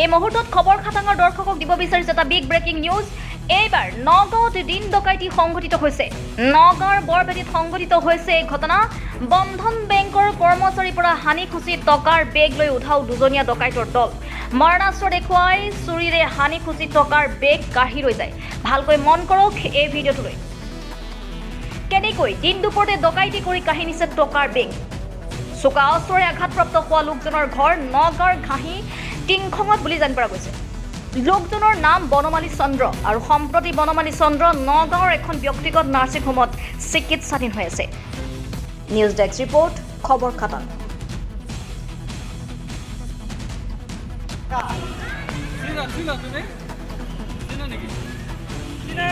এই মুহূৰ্তত খবৰ খাটাঙৰ দৰ্শকক দিব বিচাৰিছে এটা বিগ ব্ৰেকিং নিউজ। এইবাৰ নগাঁৱত দিন ডকাইতি সংঘটিত হৈছে। নগাঁৱৰ বৰভেটিত সংঘটিত হৈছে এই ঘটনা। বন্ধন বেংকৰ কৰ্মচাৰীৰ পৰা হানি খুচি টকাৰ বেগ লৈ উধাও দুজনীয়া ডকাইতৰ দল। মৰণাস্ত্ৰ দেখুৱাই চুৰিৰে হানি খুচি টকাৰ বেগ কাঢ়ি লৈ যায়। ভালকৈ মন কৰক এই ভিডিঅ'টোলৈ, কেনেকৈ দিন দুপৰতে ডকাইতি কৰি কাঢ়ি নিছে টকাৰ বেগ। চোকা অস্ত্ৰৰে আঘাতপ্ৰাপ্ত হোৱা লোকজনৰ ঘৰ নগাঁৱৰ ঘাঁহি টিংখঙত বুলি জানিব পৰা গৈছে। লোকজনৰ নাম বনমালী চন্দ্ৰ আৰু সম্প্ৰতি বনমালী চন্দ্ৰ নগাঁৱৰ এখন ব্যক্তিগত নাৰ্ছিং হোমত চিকিৎসাধীন হৈ আছে। নিউজ ডেস্ক ৰিপৰ্ট, খবৰ খাটাং। চিনা চিনা তুমি চিনা নেকি? চিনা।